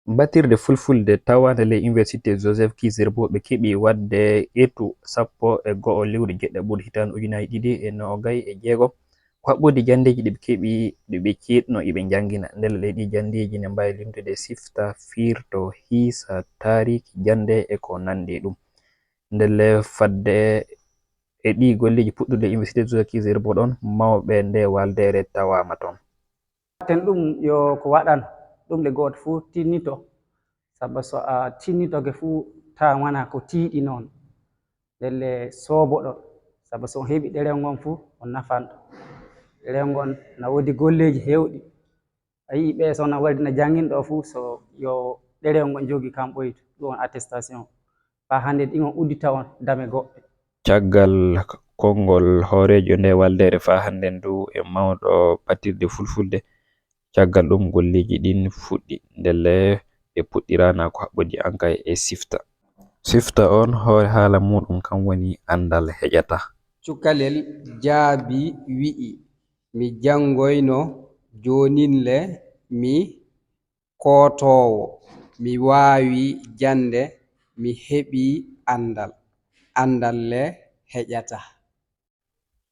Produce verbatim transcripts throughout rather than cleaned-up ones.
Batirde fulfulde tawaande ley Université Joseph Kizerbo ɓe keɓi waɗde etu sappo e go'o lewru jeɗɗaɓuru hitaande ujunaaji ɗiɗi e noogay e jeego. Ko haɓɓodi janndeeji ɗi ɓe keɓi, ɗi ɓe ceeɗno iɓe njanngina. Ndelle ley ɗi janndeeji ne mbaawi limtude sifta, fiirto, hiisa, taariki, jannde e ko nanndi e ɗum. Ndelle fadde e ɗi golleeji puɗɗude ley Université Joseph Kizerbo ɗoon, mawɓe nde waldeere tawaama toon. Ten ɗum yo ko waɗan ɗum le gooto fof tinnito, sabu so a tinnitoke fof tawa wona ko tiiɗi noon, ndelle sooboɗo, sabu so on heɓi ɗerewol ngon fof on nafanto. Ɗerewol ngon na woodi golleeji heewɗi. A yii ɓe so na waɗi na jannginɗo fof so yo ɗerewol ngon jogi kam ɓoytu ɗum on attestation. Faa hannde ɗi on uddita on dame goɗɗe. Caggal konngol hooreejo nde waldeere faa hannde ndu e mawɗo batirde fulfulde, caggal ɗum golleeji ɗin fuɗɗi, ndelle ɓe puɗɗiraana ko haɓɓodi ankay e sifta. Sifta on hoore haala muuɗum kam woni anndal heƴata. Cukalel jaabii wi'i, mi janngoyno, joonin le mi kootoowo, mi waawii jannde, mi heɓii anndal, anndal le heƴata.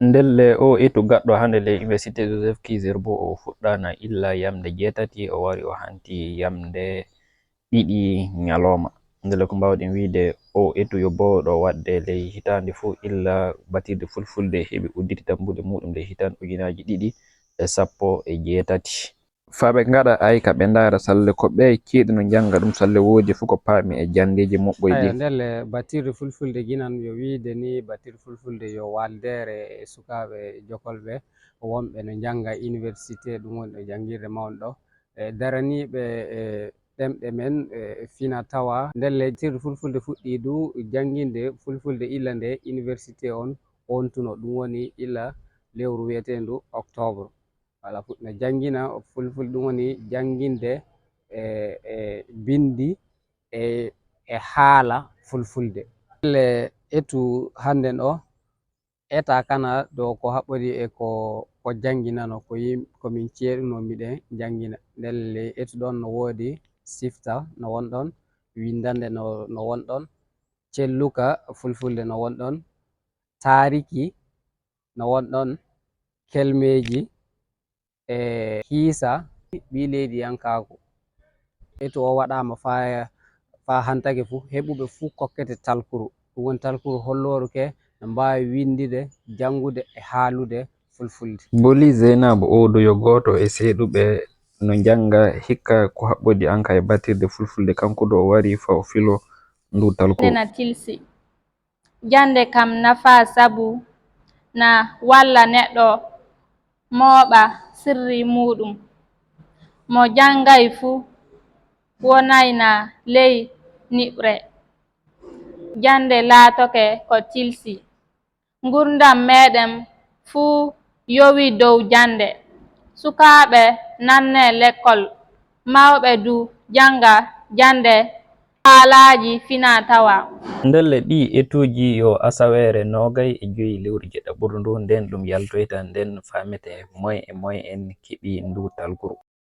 Ndelle oo etu gaɗɗo hannde ley Université Joseph Kizerbo o fuɗɗaana illa yamnde jeetati, o wari o hanti yamnde ɗiɗi ñalooma. Ndelle ko mbaawɗen wiyde oo etu yo boowɗo waɗde ley hitaande fof illa batirde fulfulde heɓi udditi tambude muuɗum ley hitaande ujunaaji ɗiɗi e sappo e jeetati. Faa ɓe ngaɗa ayka ɓe ndaara salle ko ɓe ceeɗuno njannga ɗum salle woodi fof ko paami e janndeeji moɓɓoy ɗin. Ndelle batirde fulfulde ginan yo wiyde ni batirde fulfulde yo waldeere e sukaaɓe jokolɓe wonɓe no njannga université ɗum woni ɗo janngirde mawnde ɗo e daraniiɓe e ɗemɗe men e fina tawa ndelle batirde fulfulde fuɗɗii du jannginde fulfulde illa nde université on ontuno ɗum woni illa lewru wiyeteendu octobre. Wala fuɗɗa janngina fulfulde ɗum woni jannginde e e binndi e e haala fulfulde. Ndelle etu hannden o eta kana ɗo ko haɓɓodi e ko ko jannginano ko yim ko min ceeɗuno miɗen janngina ndelle ley etu ɗon no woodi sifta no won ɗon winndannde no no won ɗon celluka fulfulde no won ɗon taariki no won ɗon kelmeeji e hiisa ɓiyleydiyankaaku. Etu o waɗaama faa faa hantake fuu, heɓuɓe fuu kokkete talkuru. Ɗum woni talkuru hollooru ke no mbaawi winndide, janngude e haalude fulfulde. Boli Zeynabu Oodo yo gooto e seeɗuɓe no njannga hikka ko haɓɓodi anka e batirde fulfulde, kanko du o warii faa o filoo nduu talkuru. Jannde na tilsi. Jannde kam nafaa sabu na walla neɗɗo mooɓa sirri muuɗum. Mo janngay fuu wonayna ley niɓre. Jannde laatoke ko tilsi. Ngurdam meeɗen fuu yowii dow jannde. Sukaaɓe nannee lekkol, mawɓe du jannga jannde haalaaji finaa-tawaa. Ndelle ɗii etuuji yo asaweere noogay e joy lewru jeɗɗaɓuru nduu, ndeen ɗum yaltoyta, ndeen faametee moy e moy en keɓii nduu talkuru.